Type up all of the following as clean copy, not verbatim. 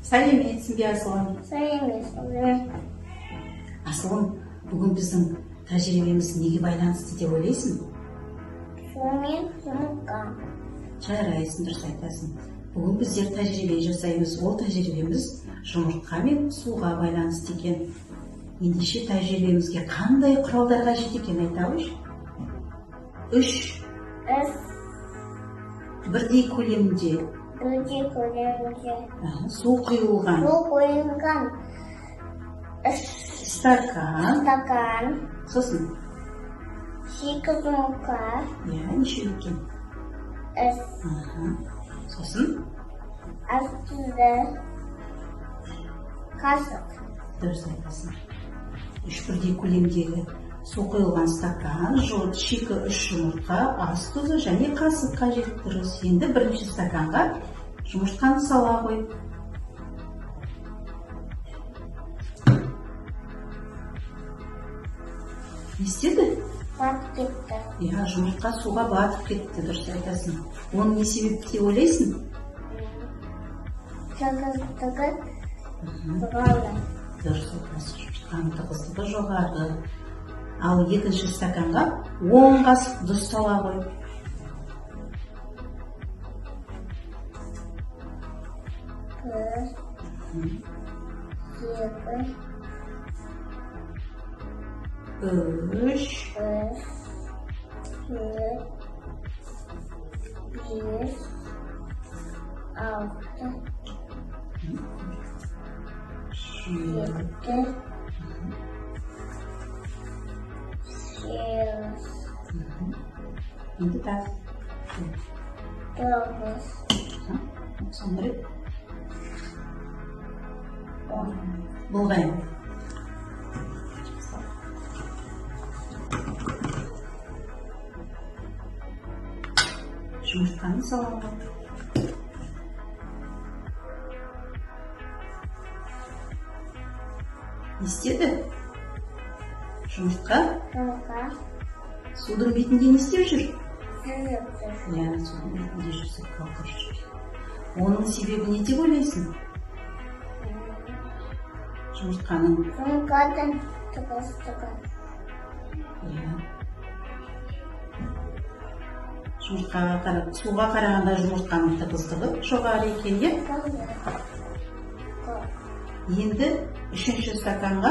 Сәлеметсің бе, Асылым? Сәлеметсің бе? Асылым, бүгін біздің тәжірибеміз неге байланысты деп ойлайсың? Сумен жұмыртқа. Жарайсың, дұрыс айтасың. Бүгін біздер тәжірибе жасаймыз. Ол тәжірибеміз жұмыртқа мен суға байланысты екен. Ендеше тәжірибемізге қандай құралдар қажет екенін айта қойшы. Үш. Үш. Бірдей көлемде. Бірдей көлемде. Су құйылған. Су құйылған. Үш. Стакан. Стакан. Сосын? Шикі жұмыртқа. Иә, нешеу екен? Үш. Сосын? Ас тұзы. Қасық. Дұрыс айтасың. Үш бірдей көлемдегі су құйылған стакан, шикі үш жұмыртқа, ас тұзы және қасық қажет. Дұрыс. Енді бірінші стаканға жұмыртқаны сала қой. Не істеді? Батып кетті. Иә, жұмыртқа суға батып кетті, дұрыс айтасың. Оны не себепті деп ойлайсың? Тығыздығы жоғары. Дұрыс айтасың, жұмыртқаның тығыздығы жоғары. Ал екінші стаканға 10 қасық тұз сала қой. 1, 2, 3, 3, 4, 5, 6, 7, 8, Енді тағы. 9, Соңғы рет. 10. Бұлғаймын. Жұмыртқаны сала ғой. Не істеді? Жұмыртқа? Жұмыртқа. Судың бетінде не істеп жүр? Жүзіп жүр. Иә, судың бетінде жүзіп қалқып жүр. Оның себебі не деп ойлайсың? Жұмыртқаның. Жұмыртқадан тығыздығы. Иә. Жұмыртқаға қарап, суға қарағанда жұмыртқаның тығыздығы жоғары екен, иә? Енді үшінші стаканға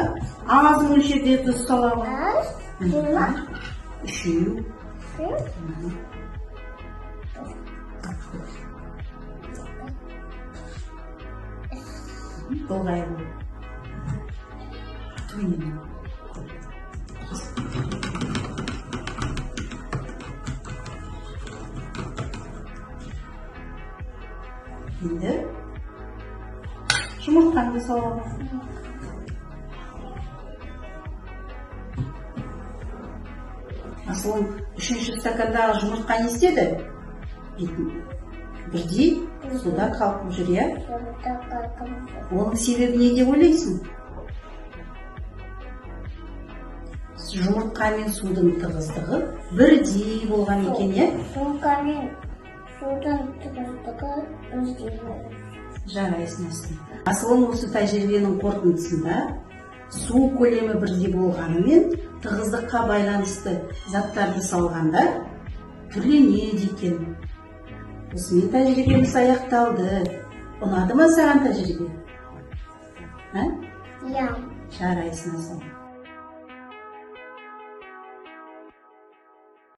аз мөлшерде тұз сала ғой. Аз? Жиырма? Үшеу. Үшеу? Былғай ғой. Төменнен. Енді жұмыртқаны сала ғой. Асылым, үшінші стакандағы жұмыртқа не істеді? Бірдей суда қалқып жүр, иә? Суда қалқып жүр. Оның себебі не деп ойлайсың? Жұмыртқа мен судың тығыздығы бірдей болған екен, иә? Жұмыртқа мен судың тығыздығы бірдей болған. Жарайсың, Асылым. Асылым, осы тәжірибенің қорытындысында су көлемі бірдей болғанымен тығыздыққа байланысты заттарды салғанда түрленеді екен. Осымен тәжірибеміз аяқталды. Ұнады ма саған тәжірибе? Ә? Иә. Жарайсың, Асылым.